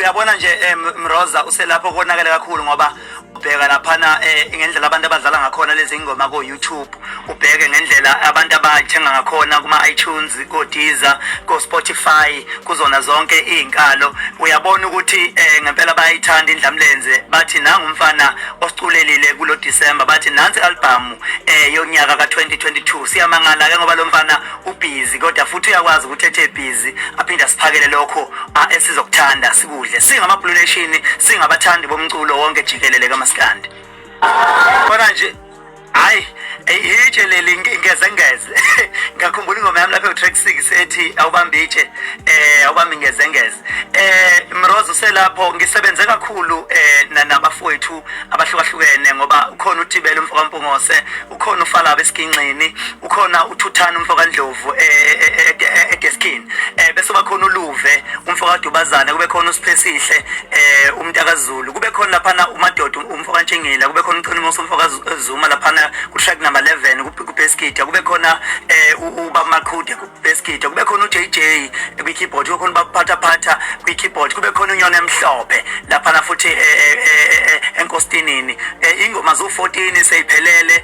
Uyabona nje Mroza uselapho konakele kakhulu ngoba ubheka laphana ngendlela abantu abadlala ngakhona lezi ngoma ko YouTube, ubheke ngendlela abantu abathenga ngakhona kuma iTunes, ko Deezer, ko Spotify, kuzona zonke izinkalo. Uyabona ukuthi ngempela bayayithanda indlamlenze, bathi nangu umfana osiculelile kulo December, bathi nansi album yonyaka ka-2022. Siyamangala ke ngoba lo mfana ubhizi, kodwa futhi uyakwazi ukuthi ethe bhizi aphinde asiphakele lokho esizokuthanda sikudle singama-Blue Nation, singabathandi bomculo wonke jikelele kamaskandi. Khona nje hayi itshe leli ngeze ngeze ngakhumbula ingoma yami lapha ku-track 6 ethi awubambi itshe, awubambi ngeze ngeze. Mrozo uselapho, ngisebenze kakhulu nabafowethu abahlukahlukene ngoba ukhona uThibela umfo kaMpungose, ukhona uFalaba esiginxini, ukhona uThuthana umfo kaNdlovu edeskini, bese bakhona uLuve umfo kaDubazane, kube khona uSiphesihle umntakaZulu, kube khona laphana uMadoda umfo kaNtshingila, kube khona uQinimusa umfo kaZuma laphana ku-track number 11 ku-Beskid, kube khona ubaba Makhude ku-Beskid, kube khona uJJ kwi-keyboard, kube khona ubaphathaphatha kwi-keyboard, kube khona uNyona emhlophe laphana futhi enkostinini. Ingoma zu-14 seyiphelele,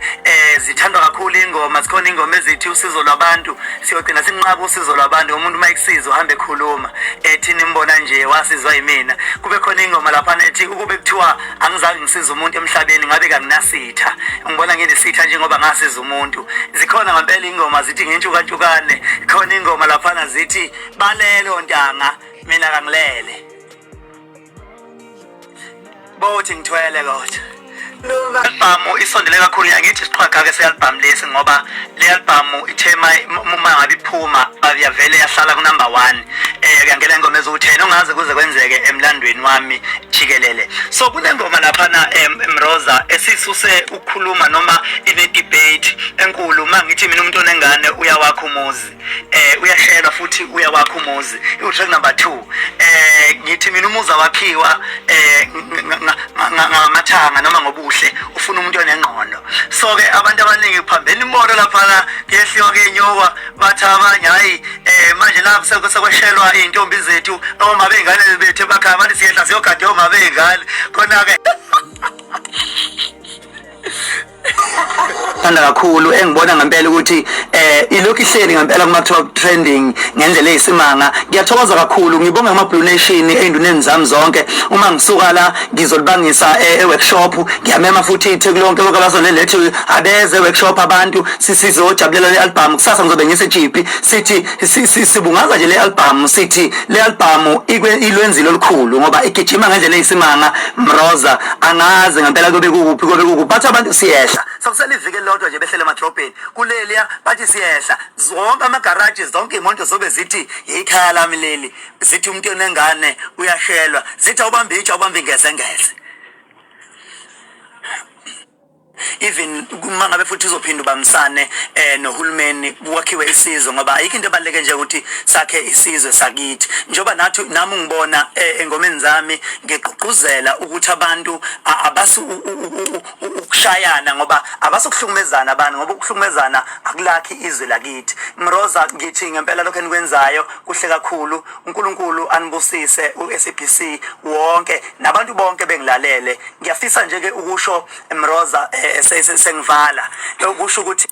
zithandwa kakhulu ingoma. Zikhona ingoma ezithi usizo lwabantu, siyogcina sinqaba usizo lwabantu, umuntu uma ekusiza uhambe ekhuluma ethi nimbona nje wasizwa yimina. Kube khona ingoma laphana ethi ukube kuthiwa angizange ngisize umuntu emhlabeni ngabe kanginasitha, ngibona nginesitha njengoba ngasiza umuntu. Zikhona ngempela ingoma zithi ngintshukantshukane, khona ingoma laphana zithi balelo ntanga mina kangilele, bothi ngithwele. Kodwa album isondele kakhulu, angithi siqhwaga-ke se-album lesi ngoba le album ithe uma ngabe iphuma yavele yahlala ku-number 1, kuyangena ingoma eziwu-10 ongaze kuze kwenzeke emlandweni wami jikelele. So kunengoma laphana Mroza esisuse ukukhuluma noma ine-debate enkulu. Uma ngithi mina umuntu onengane uyawakha umuzi, uyashelwa futhi uyawakha umuzi, iwu-track number 2. Ngithi mina umuzi awakhiwa ngamathanga noma ngobuhle, ufuna umuntu onengqondo. So ke abantu abaningi kuphambene imoto laphana, kuyehliwa kuyenyuka, bathi abanye hayi manje la sekweshelwa iy'ntombi zethu, oma bey'ngane bethu emakhaya, bathi siyehla siyogada oma bey'ngane khona-ke. Thanda kakhulu engibona ngempela ukuthi ilokhu ihleli ngempela kuma top trending ngendlela eyisimanga. Ngiyathokoza kakhulu, ngibonga ama Blue Nation ey'nduneni zami zonke. Uma ngisuka la ngizolibangisa e-workshop, ngiyamema futhi iTheku lonke bonke abazonelethi abeze e-workshop, abantu sizojabulela le album. Kusasa ngizobe ngiseJipi, sithi sibungaza nje le album, sithi le album ilwenzile olukhulu ngoba igijima ngendlela eyisimanga. Mroza, angazi ngempela kube kukuphi, kube kukuphi, bathi abantu siyehla, sekusele iviki elilodwa nje behlele emadrobheni kuleliya, bathi siyehla. Zonke amagaraji, zonke iy'moto zobe zithi ikhaya lami leli, zithi umuntu onengane uyashelwa, zithi awubambe itshe, awubambe ingezengeze. Even uma ngabe futhi uzophinda ubambisane nohulumeni kwakhiwe isizwe, ngoba ayikho into ebaluleke nje ukuthi sakhe isizwe sakithi. Njengoba nathi nami ngibona engomeni zami ngigqugquzela ukuthi abantu abasu ukushayana, ngoba abasukuhlukumezana abantu, ngoba ukuhlukumezana akulakhi izwe lakithi. Mroza, ngithi ngempela lokho enikwenzayo kuhle kakhulu. uNkulunkulu anibusise, uSABC wonke nabantu bonke bengilalele. Ngiyafisa nje ke ukusho Mroza, sengivala ukusho ukuthi